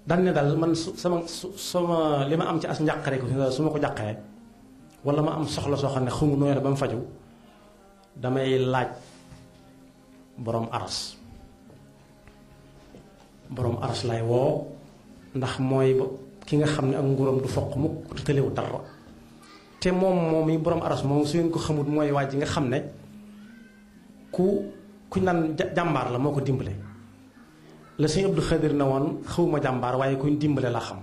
daan ne daal man sama li ma am ci as njàqare ko su ma ko jàqee wala ma am soxla soo xam ne xamu nooy ba mu faju damay laaj borom aras lay woo ndax mooy ki nga xam ne ak nguuram du foq mukk te tëlewu dara te moom yi borom aras moom su ngeen ko xamut mooy waa ji nga xam ne ku naan jàmbaar la moo ko dimbale la sëñ Abdou Khadir na woon xawuma jàmbaar waaye kuñ dimbale laa xam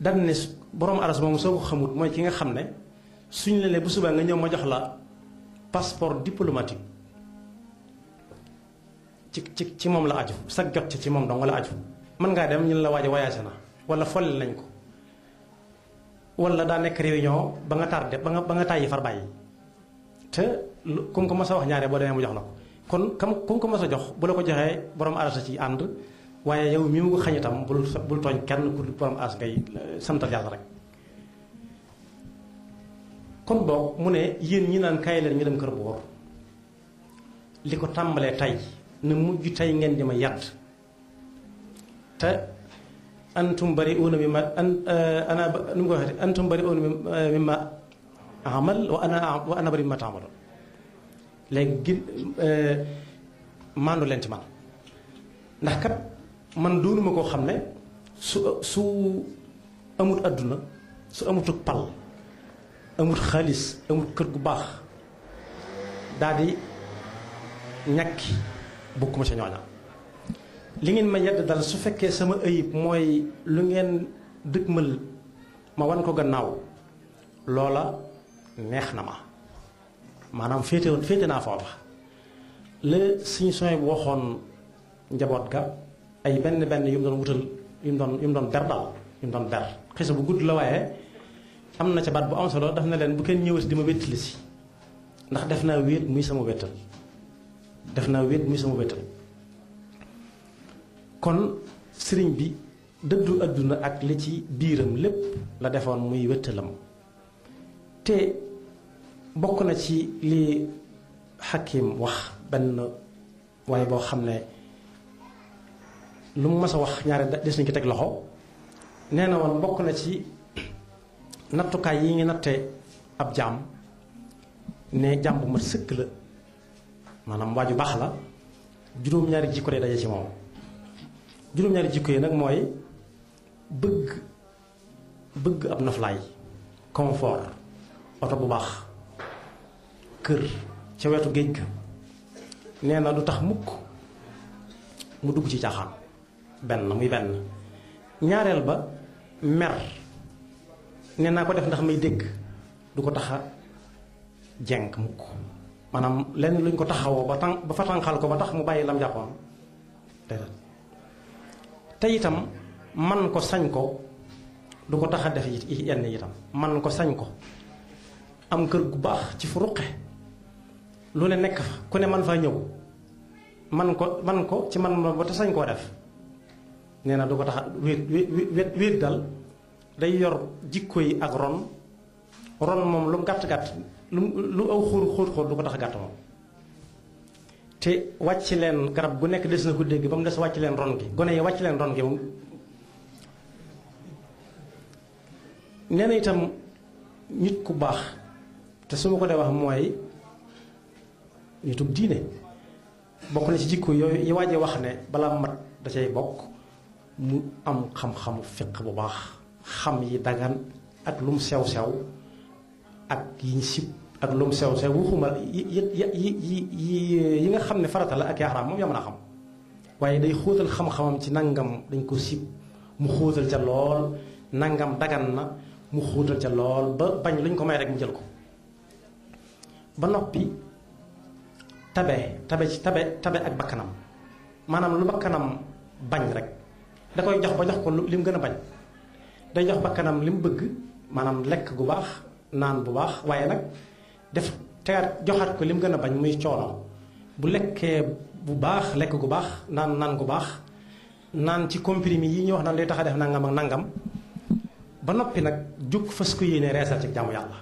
dan ne borom aras moom soo ko xamut mooy ki nga xam ne suñ la ne bu subaa nga ñëw ma jox la passeport diplomatique ci moom la aju sag jot ci moom dong la aju mën ngaa dem ñu la waaj a voyagé na wala folli nañ ko wala daa nekk réunion ba nga tardé ba nga tàyyi far bàyyi te ku ko mas a wax ñaare boo demee mu jox la ko kon ku ko mas a jox bu la ko joxee borom aras ci ànd waaye yow mi mu ko xañ itam bul tooñ kenn ku borom aras ngay santal yàlla rek kon boog mu ne yéen ñi naan kaay leen ñu dem kër buur li ko tàmbalee tey na mujj tey ngeen di ma yàdd te antum bari'uuna mimma ana nu mu ko waxee antum bari'uuna mimma amal wa ana bari mimma ta'maluun léegi maandu leen ci man ndax kat man doonuma koo xam ne su amut àdduna su amutuk pal amut xaalis amut kër gu baax daal di ñàkki bokkuma ca ñooña li ngeen ma yedd dal su fekkee sama ayib mooy lu ngeen dëgmal ma wan ko gannaaw loola neex na ma maanaam féete naa foofa la suñu soñ bu waxoon njaboot ga ay benn yu mu doon wutal yu mu doon ber daal yu mu doon ber xisa bu gudd la waaye am na ca baat bu am solo daf na leen bu kenn ñëwati di ma wéttali si ndax def naa wéet muy sama wéttal kon sëriñ bi dëddu àdduna ak li ci biiram lépp la defoon muy wéttalam te bokk na ci li Hakim wax benn waaye boo xam ne lu mu mas a wax ñaare des nañ ko teg loxo nee na woon bokk na ci nattukaay yi ngi natte ab jaam ne jaam bu mat sëkk la maanaam waaju baax la juróom-ñaari jikko day daje ci moom juróom-ñaari jikko yi nag mooy bëgg ab noflaay confort oto bu baax kër ca wetu géej ga nee na du tax mukk mu dugg ci caaxaan muy benn ñaareel ba mer nee naa ko def ndax may dégg du ko taxa jenk mukk maanaam lenn luñ ko taxawoo ba fa tànqal ko ba tax mu bàyyi lam jàppoon te itam man ko sañ ko du ko tax a def yenn itam man ko sañ ko am kër gu baax ci fu ruqe lu ne nekk fa ku ne man faa ñëw man ko ci man ba te sañ koo def nee na du ko tax a wéet dal day yor jikko yi ak ron moom lu gàtt-gàtt lu aw xóot du ko tax a gàtt moom te wàcc leen garab gu nekk des na ko dégg ba mu des wàcc leen ron gi gone yi wàcc leen ron gi moom nee na itam nit ku baax te su ma ko dee wax mooy nitug diine bokk na ci jikko yooyu yi waajee wax ne balaa mat da cay bokk mu am xam-xamu fiq bu baax xam yi dagan ak lum sew-sew ak yiñ sib ak lum sew-sew waxuma yi nga xam ne farata la ak yaaraam moom yaa mën a xam waaye day xóotal xam-xamam ci nangam dañ ko sib mu xóotal ca lool nangam dagan na mu xóotal ca lool ba bañ luñ ko may rek mu jël ko ba noppi tabe ak bakkanam maanaam lu bakkanam bañ rek da koy jox ba jox ko li mu gën a bañ day jox bakkanam li mu bëgg maanaam lekk gu baax naan bu baax waaye nag def tegaat joxaat ko li mu gën a bañ muy coono bu lekkee bu baax lekk gu baax naan gu baax naan ci comprimé yi ñu wax naan day tax a def nangam ak nangam ba noppi nag jug fas ko yéene reesal ci jaamu yàlla.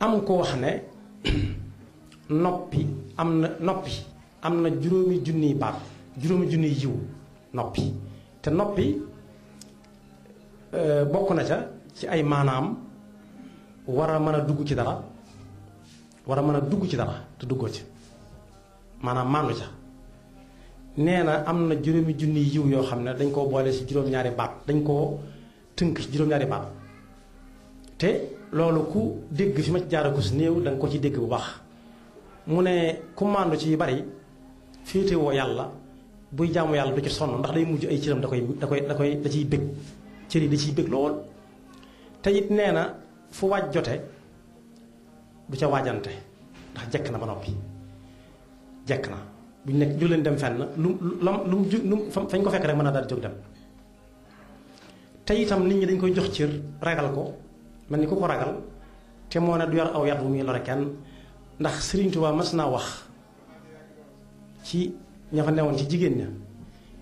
am ko wax ne noppi am na juróomi junniy baat juróomi junniy yiw noppi te noppi bokk na ca ci ay maanaam war a mën a dugg ci dara te duggoo ci maanaam maandu ca nee na am na juróomi junniy yiw yoo xam ne dañ koo boole ci juróom-ñaari baat dañ koo tënk ci juróom-ñaari baat te loolu ku dégg fi ma ci jaara gus néew da nga ko ci dégg bu baax mu ne ku maandu ci yu bari féetewoo yàlla buy jaamu yàlla du ci sonn ndax day mujj ay cëram da ciy bëgg cër yi da ciy bëgg lool te it nee na fu waaj jote du ca waajante ndax jekk na ba noppi jekk na buñ nekk jóg leen dem fenn lu fañ ko fekk rek mën naa daal jóg dem te itam nit ñi dañ koy jox cër ragal ko mel ni ku ko ragal te moo ne du yor aw yat bu muy lore kenn ndax Sëriñ Tuubaa mas naa wax ci ña fa newoon ci jigéen ña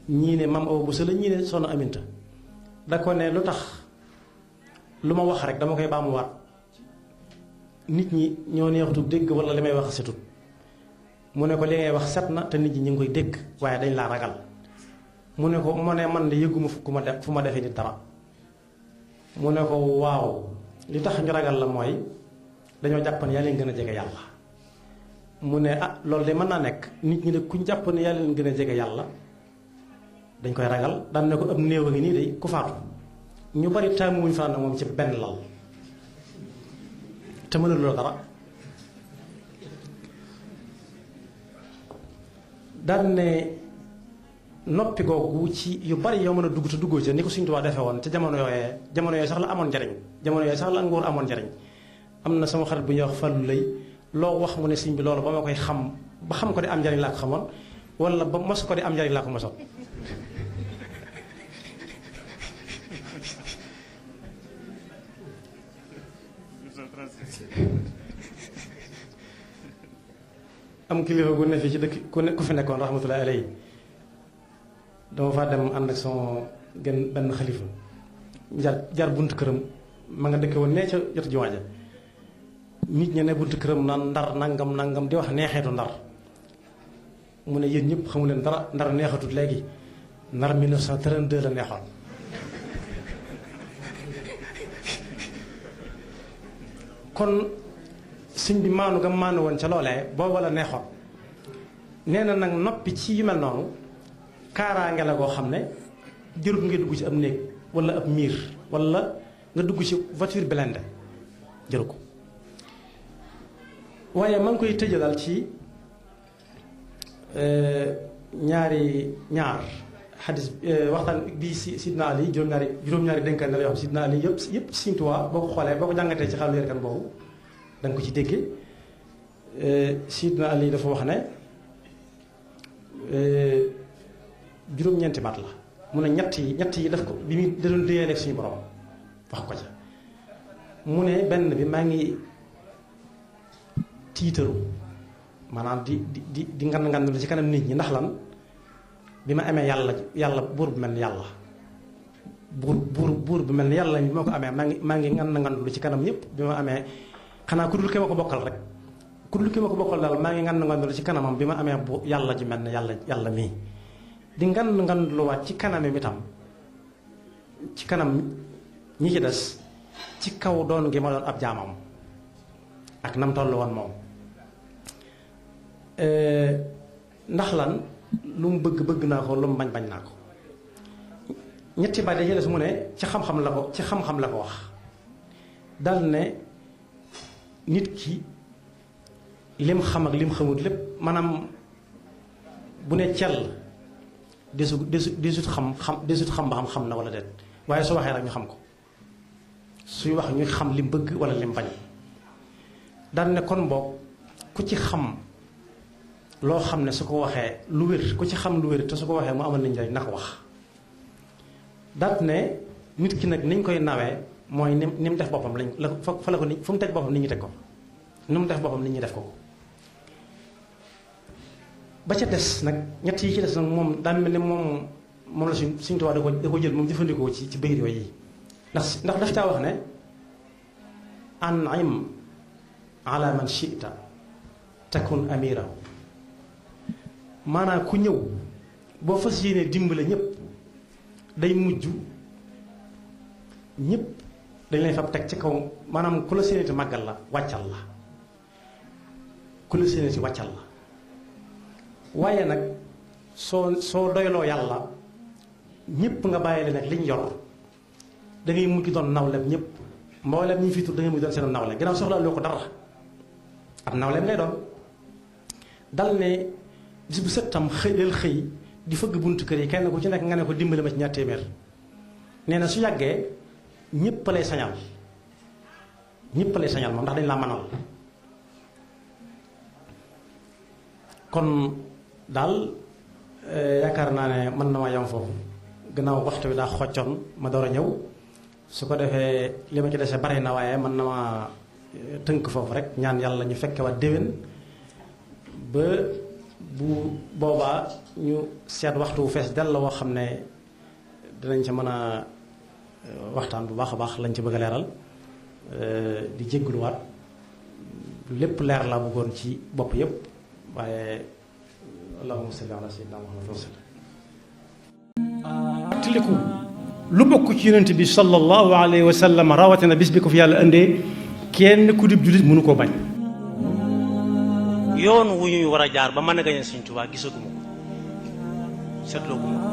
ñii ne mam aw bu sa la ñii ne Soxna Aminta da ko ne lu tax lu ma wax rek dama koy baamuwaat nit ñi ñoo neexutut dégg wala li may wax setut mu ne ko li ngay wax set na te nit ñi ñu ngi koy dégg waaye dañ laa ragal mu ne ko mu ne man de yëgguma fu ma defee nit dara mu ne ko waaw li tax ñu ragal la mooy dañoo jàpp ne yaa leen gën a jege yàlla mu ne ah loolu de mën naa nekk nit ñi de kuñ jàpp ne yaa leen gën a jege yàlla dañ koy ragal daan ne ko ab néew a ngi nii de ku faatu ñu bari taamuwuñ fanaan ak moom ci benn lal te mënuloo dara daan ne noppi googu ci yu bari yoo mën a dugg te duggoo ca ni ko Sëriñ Tuubaa defee woon ca jamono yooyee sax la amoon njariñ jamono yooyee sax la nguur amoon njariñ am na sama xarit bu ñuy wax Fallou lay loo wax mu ne sëñ bi loolu ba ma koy xam ba xam ko di am njariñ laa ko xamoon wala ba mos ko di am njariñ laa ko mosoon am kilifa gu ne fii ci dëkk ku fi nekkoon rahmatullahi alayhi dama faa dem ànd ak sama gën benn xalifa jaar bunt këram ma nga dëkke woon nee ca jot jumaa ja nit ñi ne bunt këram naan ndar nangam di wax neexeetu ndar mu ne yéen ñëpp xamu leen dara ndar neexatut léegi ndar 1932 la neexoon kon sëñ bi maanu nga maanu woon ca loolee booba la neexoon nee na nag noppi ci yu mel noonu kaaraange la koo xam ne jërut nga dugg ci ab néeg wala ab miir wala nga dugg ci voiture blindée jëru ko waaye ma ngi koy tëjalal ci ñaar xadis waxtaan bii si Sidna Ali juróom-ñaari dénkaan la yoo xam Sidna Ali yëpp Sëriñ Tuubaa boo ko xoolee boo ko jàngatee ci xaalu kan boobu da nga ko ci déggee Sidna Ali dafa wax ne juróom-ñeenti baat la mu ne ñett yi daf ko bi muy da doon déyalee suñu borom wax ko ca mu ne benn bi maa ngi tiitaru maanaam di ngan la ci kanam nit ñi ndax lan bi ma amee yàlla buur bu mel ni yàlla buur bu mel ni yàlla bi ma ko amee maa ngi ngan lu ci kanam ñëpp bi ma amee xanaa ku dul ki ma ko bokkal rek ku dul ki ma ko bokkal daal maa ngi ngan lu ci kanamam bi ma amee bu yàlla ji mel ni yàlla mii di ngan lu waat ci kanamam itam ci kanam ñi ci des ci kaw doon gi ma doon ab jaamam ak nam toll woon moom ndax lan lu mu bëgg naa ko lu mu bañ naa ko ñetti baat yi des mu ne ci xam-xam la ko wax dal ne nit ki lim xam ak lim xamut lépp maanaam bu ne cell desut xam ba xam na wala déet waaye su waxee rek ñu xam ko suy wax ñu xam lim bëgg wala lim bañ dal ne kon boog ku ci xam loo xam ne su ko waxee lu wér ku ci xam lu wér te su ko waxee mu amal nañ njariñ na ko wax daat ne nit ki nag niñ koy nawee mooy ni mu def boppam lañ la fa la ko nit fu mu teg boppam nit ñi teg ko ni mu def boppam nit ñi def ko ba ca des nag ñett yi ci des nag moom daa mel ni moom la suñ tubaab da ko jël moom jëfandikoo ci bayit yooyu yi ndax daf caa wax ne an'im ala man shi'ta takun amirahu maanaam ku ñëw boo fas yéenee dimbale ñëpp day mujj ñëpp dañ lay fab teg ci kaw maanaam ku la séenati màggal la wàccal la ku la séenati wàccal la waaye nag soo doyloo yàlla ñëpp nga bàyyi leen nag liñ yor da ngay mujj doon nawlem ñëpp mboolem ñi fi tur da ngay mujj doon seen nawle gannaaw soxla loo ko dara ab nawlem ngay doon dal ne bis bu set tam xëy di fëgg buntu kër yi kenn ku ci nekk nga ne ko dimbali ma ci ñaar téeméer nee na su yàggee ñëpp lay sañal moom ndax dañ laa mënal kon daal yaakaar naa ne mën na ma yam foofu gannaaw waxtu bi daa xoccoon ma door a ñëw su ko defee li ma ci dese bari na waaye mën na ma tënk foofu rek ñaan yàlla ñu fekke waat déwén ba bu boobaa ñu seet waxtu fees dell la woo xam ne dinañ ca mën a waxtaan bu baax a baax lañ ci bëgg a leeral di jégguluwaat lépp leer laa bëggoon ci bopp yépp waaye allahumma salli ala sayyidina Muhammad wa sallam tiliku lu bokk ci yonent bi sallallahu alayhi wa sallam rawatina bis bi ko fi yàlla indee kenn ku dib jullit mënu koo bañ yoon wu ñuy war a jaar ba mën a gañe Sëñ Tuubaa gisaguma ko seetloo guma ko